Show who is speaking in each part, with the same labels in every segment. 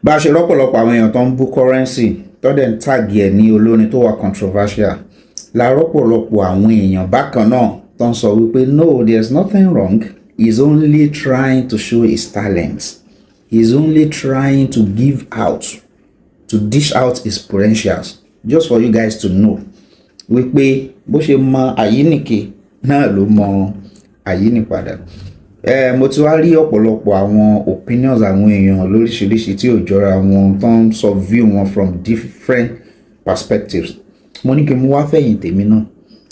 Speaker 1: Bá a ṣe rọ́pọ̀lọpọ̀ àwọn èèyàn tó ń bú Currency, tó dẹ̀ ń tag ẹ̀ ní olórin tó wà controversial, la rọ́pọ̀lọpọ̀ àwọn èèyàn bákan náà tó ń sọ wípé no, there is nothing wrong, he's only trying to show his talent, he's only trying to give out, to dish out his potentials, just for you guys to know wípé bó ṣe mọ àyínìke náà ló mọ àyínìpadà. Ẹ mo ti wá rí ọ̀pọ̀lọpọ̀ àwọn opinions àwọn èèyàn lóríṣiríṣi tí ò jọra wọn, tó ń sọ view wọn from different perspectives. Mo ní kí n mú wá fẹ̀yìn tèmi náà,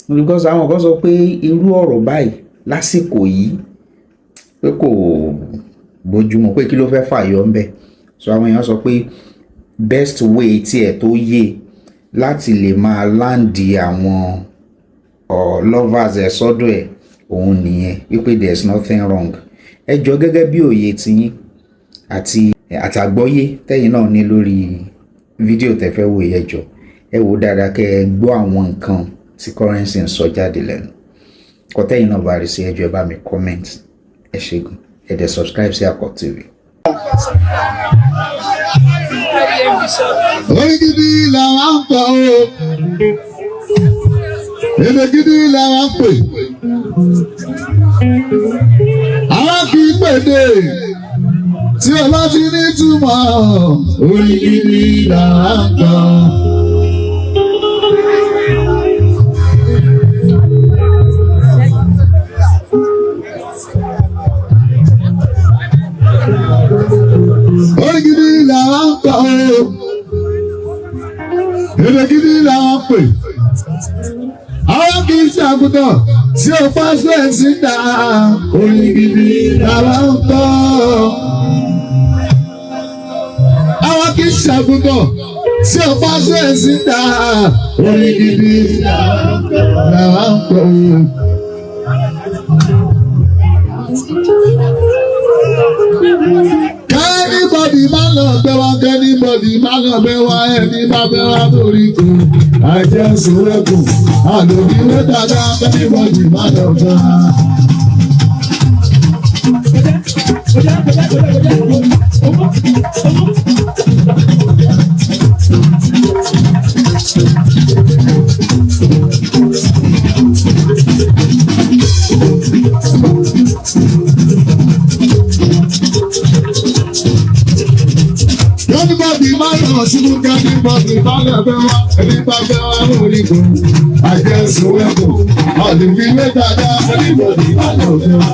Speaker 1: because àwọn kan sọ pé irú ọ̀rọ̀ báyìí lásìkò yìí pé kò bójúmu, pé kí ló fẹ́ fàyọ ńbẹ̀. So àwọn èèyàn sọ pé best way tiẹ̀ tó yé láti lè máa land àwọn lovers ẹ̀ sọ́dọ̀ ẹ̀ òun nìyẹn, wípé there is nothing wrong. Ẹ jọ, gẹ́gẹ́ bí òye tiyín àti àtàgbọ́yé tẹ́yìn náà ní lórí fídíò tẹ́ fẹ́ wò yẹ, jọ ẹ wò dáadáa, kẹ́ ẹ gbọ́ àwọn nǹkan tí Currency ń sọ jáde lẹ́nu kọ́. Tẹ́yìn náà bá rí sí, ẹ jọ̀ọ́, ẹ bá mi comment. Ẹ ṣé gan, ẹ dẹ̀ subscribe sí Akọ TV.
Speaker 2: Orin gidi làwọn ń kọ o. Èdè gidi làwọn ń pè. Àwọn kì í pèdè tí o bá ti ní túmọ̀. Orin gidi làwọn ń kọ. Orin gidi làwọn ń kọ o. Èdè gidi làwọn ń pè. Àwọn kì í ṣàgùtàn tí o pàṣẹ síta. Orin gidi làwọn ń kọ. Àwọn kì í ṣàgùtàn tí o pàṣẹ síta. Orin gidi làwọn ń kọ. K'anybody má lọ gbẹ wá, k'anybody má lọ gbẹ wá, ẹni bá gbẹ wá lórí kù. Àjẹsùn ẹkùn, àlòbí wé dáadáa, k'anybody má lọ gbẹ wá. K'anybody má lọ ṣubú, k'anybody má lọ gbẹ wá, ẹni bá gbẹ wá lórí kù. Àjẹsùn ẹkùn, àlòbí wé dáadáa, k'anybody má lọ gbẹ wá.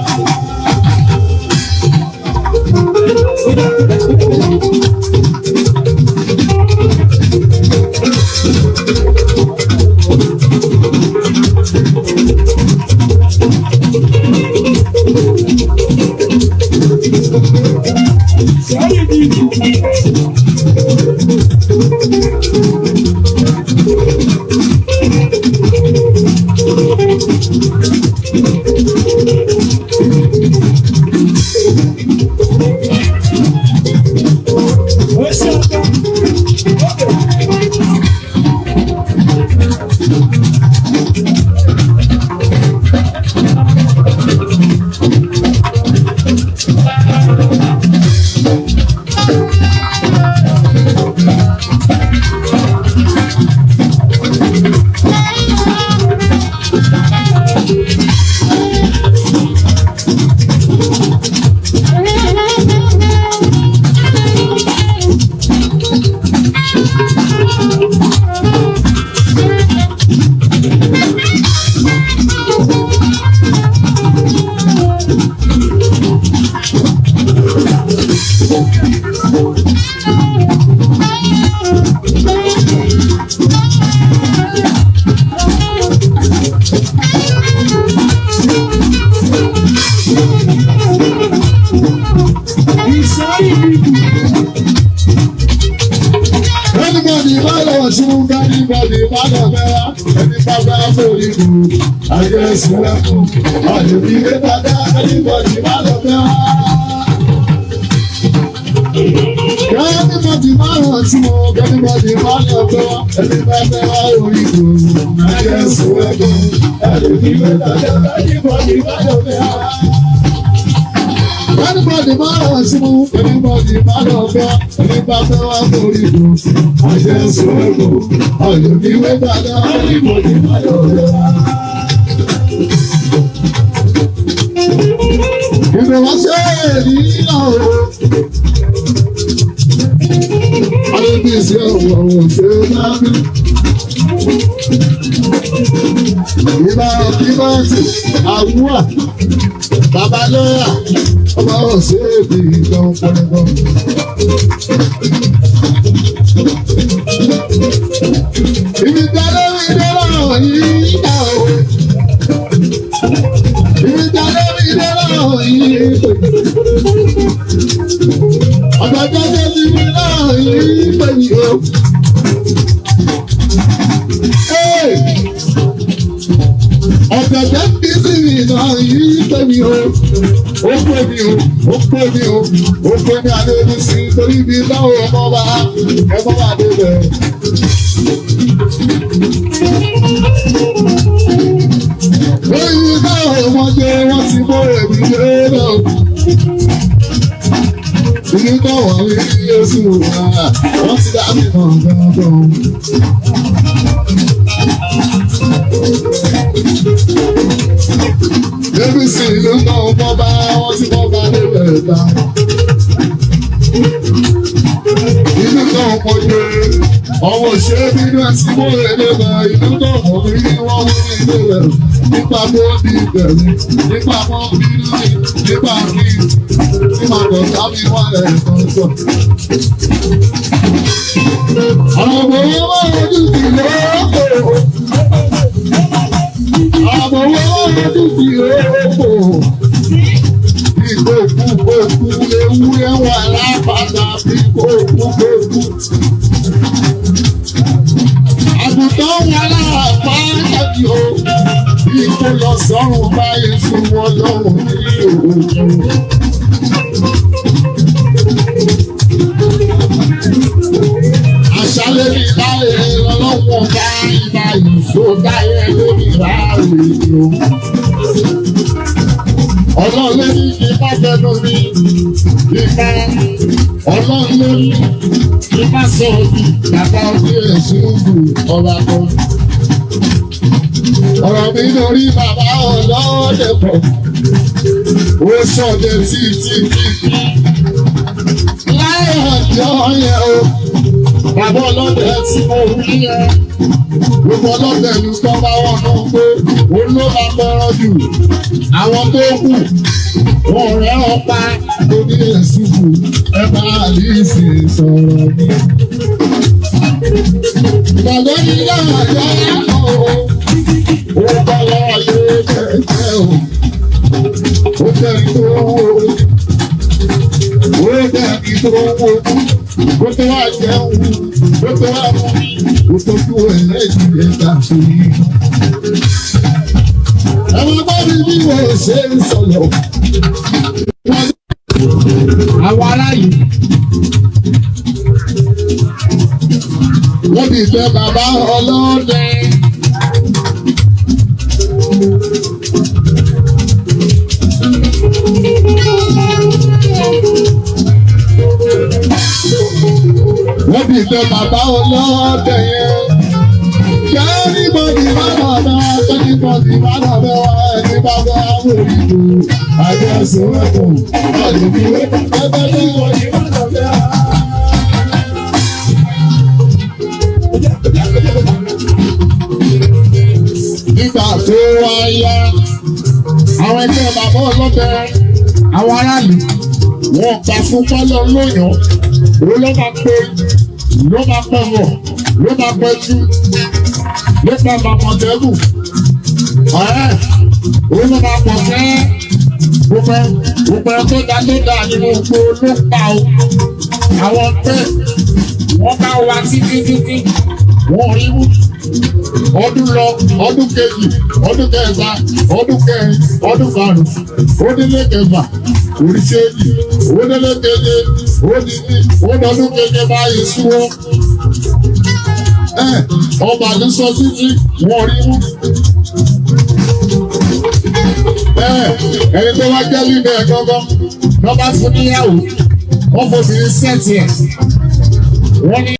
Speaker 2: Anybody má lọ ṣubú, anybody má lọ gbẹ wá, ẹni bá gbẹ wá sórí kù. Àjẹsùn ẹkùn, àlòbí wé dáadáa, anybody má lọ gbẹ wá. Anybody má lọ ṣubú, anybody má lọ gbẹ wá, ẹni bá gbẹ wá orí kù. Àjẹsùn ẹkùn, àlòbí wé dáadáa, anybody má lọ gbẹ wá. Anybody máa lọ sí mú, anybody máa lọ fẹ́, ẹni bá fẹ́ wá sórí ìlú. Àṣẹ sọ̀rọ̀, àlòkíwé dada, anybody máa lọ fẹ́ wá. Ìgbìmọ̀ ṣe èyí náà o. Adébísí ọ̀wọ̀ ṣe lábí. Ìbá kíbọ̀sì àwùwà bàbá lọ́yà ọmọ ọ̀sẹ̀ èdè ìgbọ̀n pọ̀lọ́pọ̀. Ibi tí alórí dé lọ́rọ̀ yìí dá o. Ibi tí alórí dé lọ́rọ̀ yìí pè. Ọ̀dọ̀jọ́ tó ti fi lọ́rọ̀ yìí pè mí o. Ọ̀gẹ̀dẹ̀ ń bí sí mi náà yìí pè mí o. Ó pè mí o, ó pè mí o, ó pè mí Adébísí torí mi báwo ọmọ bá ẹmọ bá débẹ̀. Lórí báwo ọmọdé wọ́n ti bó èmi dé lọ. Ìlú náà wọ́n rí oṣù wa, wọ́n ti dá mi mọ̀ gangan. Débísì ìlú náà mọ́ bá wọ́n ti mọ́ bá débẹ̀ ta. Ìlú náà mọ̀ yé ọmọ òṣèré nínú ẹtí mọ́ ẹlẹ́bà ìlú náà mọ̀ rí wọ́n mú ní ilé rẹ̀ nípa bó ní ìbẹ̀rù nípa mọ́ bínú mi nípa kí tí màá bọ̀ sábì wà lẹ́ẹ̀kan sọ. Àwọn ọmọ owó ojú ti lóko. Àwọn ọmọ owó ojú ti lóko. Ìgbòkúgbòkú ewúrẹ́ wà lápáta bí gbòkúgbòkú. Àgùntàn wà lápáta bí o. Bí kò lọ sọ́run báyìí fún wọn lọ́rùn ní òkun. Àṣálẹ́ mi láyé lọ́lọ́wọ́ bá ìbá ìṣó dáyé lórí ráàlì o. Ọlọ́run ló ní kí má fẹnu mi ìfá. Ọlọ́run ló ní kí má sọ òbí bàbá orí ẹ̀sùn ògùn ọba kan. Ọ̀rọ̀ mi lórí bàbá ọlọ́dẹ pọ̀. Ó sọ̀dẹ̀ títí títí. Láì ọjọ́ yẹn o, bàbá ọlọ́dẹ tí mo wí yẹn. Gbogbo ọlọ́dẹ ìlú tó bá wọn náà pé òun ló máa pẹran jù. Àwọn tó kù wọn ò rẹ́ràn pa lórí ẹ̀sùn ẹ bá àlìsí sọ̀rọ̀ mi. Ìbàdàn ní yàrá o, ó bá láàyè kẹ̀kẹ́ o, ó tẹ̀lé tó wó, ó tẹ̀lé tó wó, ó tó wá jẹun, ó tó wá mú, ó tójú ẹlẹ́yìn ẹ̀ka sí i. Ẹ máa gbọ́ mi bí mo ṣe ń sọ̀rọ̀.
Speaker 3: Àwọn aráàlú
Speaker 2: Wọ́n ti fẹ́ bàbá ọlọ́dẹ. Wọ́n ti fẹ́ bàbá ọlọ́dẹ yẹn. Kẹ́rìbọ̀dì má bàbá kẹ́rìbọ̀dì má bàbá wa ẹni bàbá àwọn òyìnbó. Àjọṣe ẹ̀kọ́ àdìbò ẹgbẹ́ bí wọ́n yìí má bàbá. Nígbà tó wá yá, àwọn ẹgbẹ́ bàbá ọlọ́dẹ,
Speaker 3: àwọn aráàlú
Speaker 2: wọn gbà fún pálọ̀ lóyún. Òun ló máa pe, ló máa pẹ̀wọ̀, ló máa pẹ̀tù, ló máa màmọ̀tẹ́gùn. Ọ̀rẹ́, òun ló máa pọ̀ fẹ́.
Speaker 3: Gbogbo gbogbo ẹ tó dá tó dá ní gbogbo ló pa o. Àwọn bẹ́ẹ̀ wọ́n bá wa títí títí wọ́n rí mú.
Speaker 2: Ọdún lọ, ọdún kejì, ọdún kẹta, ọdún kẹrin, ọdún karùn-ún, ó dín kẹfà, oríṣiríṣi, ó dín keje, ó dín ní, ó dọdún keje báyìí súnwó. Ẹ ọba ní sọ títí wọ́n rí mú. Bẹ́ẹ̀ ẹni tó wá jẹ́ leader ẹ̀ gángan lọ́ bá fún níyàwó, wọ́n fòbìnrin set ẹ̀. Wọ́n ní.